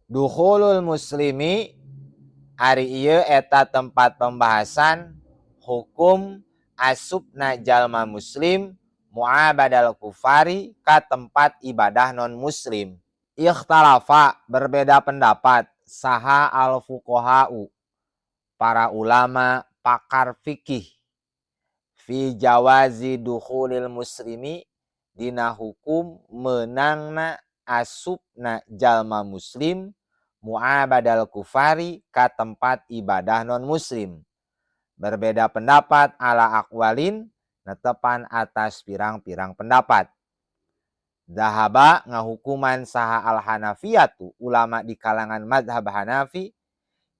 Dukhulul muslimi, ari ieu eta tempat pembahasan hukum asupna jalma muslim, ma'badal kufari, ka tempat ibadah non muslim. Ikhtalafa, berbeda pendapat, saha al fuqaha'u, para ulama pakar fikih, fi jawazi dukhulil muslimi, dina hukum menangna asupna jalma muslim, ma'badal kufari, ka tempat ibadah non muslim. Berbeda pendapat, ala aqwalin, netepan atas pirang-pirang pendapat. Dahaba, ngahukuman saha al hanafiyatu, ulama di kalangan madhab Hanafi,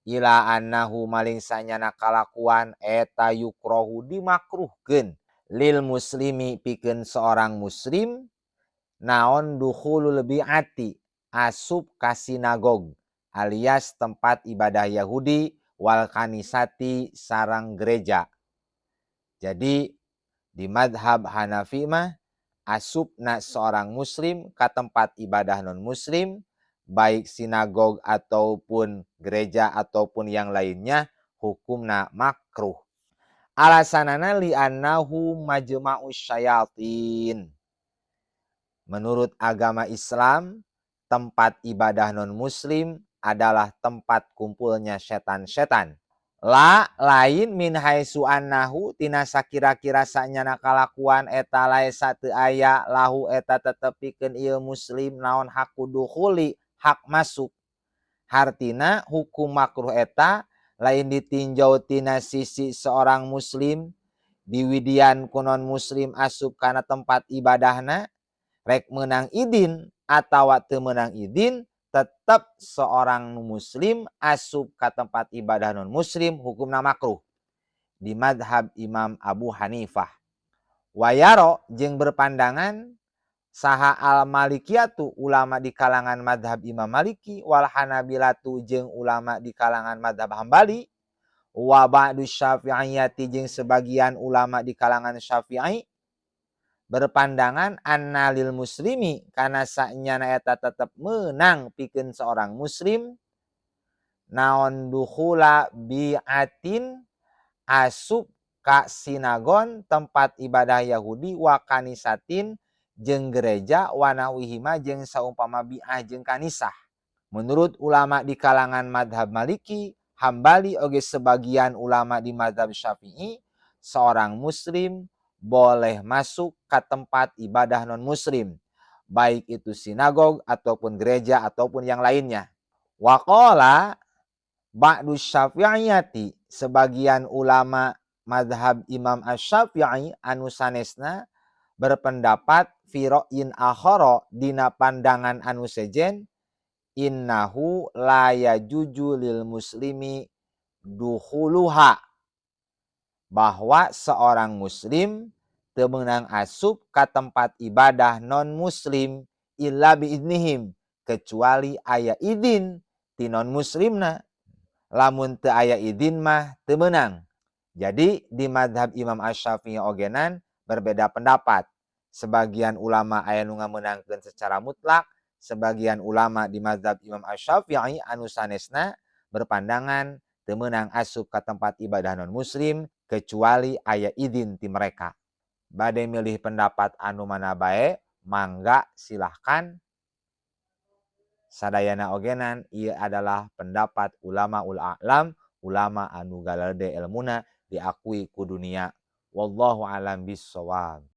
ila annahu, maling sanyana kalakuan eta, yukrohu, dimakruhkeun, lil muslimi, pikeun seorang muslim, naon dukhulul bi'ati, asup ka sinagog alias tempat ibadah Yahudi, wal kanisati, sareng gereja. Jadi di madhab Hanafi mah asupna seorang muslim ke tempat ibadah non muslim, baik sinagog ataupun gereja ataupun yang lainnya, hukumna makruh. Alasanana li annahu majma'us syayatin. Menurut agama Islam, tempat ibadah non muslim adalah tempat kumpulnya setan-setan. La, lain, min haitsu annahu, tina sakira-kira sanyana kalakuan eta, laisa, teu aya, lahu, eta tetep pikeun ieu muslim, naon haqqu dukhuli, hak masuk. Hartina hukum makruh eta lain ditinjau tina sisi seorang muslim diwidian ku non muslim asup kana tempat ibadahna. Rek menang idin atawa teu menang idin, tetap seorang muslim asup ke tempat ibadah non muslim hukumna makruh di madhab Imam Abu Hanifah. Wayaro, jeung berpandangan saha al malikiyatu, ulama di kalangan madhab Imam Maliki, wal Hanabilatu, jeung ulama di kalangan madhab Hambali, wa ba'du Syafi'iyati, jeung sebagian ulama di kalangan Syafi'i, berpandangan anna lil muslimi, kana sanyana eta tetep menang pikeun seorang muslim, naon dukhula bi'atin, asup ka sinagon, tempat ibadah Yahudi, wa kanisatin, jeung gereja, wa nahwihima, jeung saumpama bi'ah jeung kanisah. Menurut ulama di kalangan madhab Maliki, Hambali, oge sebagian ulama di madhab Syafi'i, seorang muslim boleh masuk ke tempat ibadah non muslim, baik itu sinagog ataupun gereja ataupun yang lainnya. Waqala ba'du Syafi'iyati, sebagian ulama madhab Imam Asy-Syafi'i anu sanesna berpendapat, fi ra'yin akhara, dina pandangan anu sejen, innahu la yajuzu lil muslimi dukhuluha, bahwa seorang muslim teu meunang asup ka tempat ibadah non muslim, illa biiznihim, kecuali aya izin ti non muslimna. Lamun teu aya izin mah teu meunang. Jadi di madhab Imam Asy-Syafi'i ogenan berbeda pendapat. Sebagian ulama aya nu ngamenangkeun secara mutlak, sebagian ulama di madhab Imam Asy-Syafi'i anu sanesna berpandangan teu meunang asup ka tempat ibadah non muslim kecuali aya izin ti mereka. Bade milih pendapat anu mana bae, mangga silahkan. Sadayana ogenan ieu adalah pendapat ulama ul a'lam, ulama anu galalede elmuna, diakui ku dunia. Wallahu alam bissawab.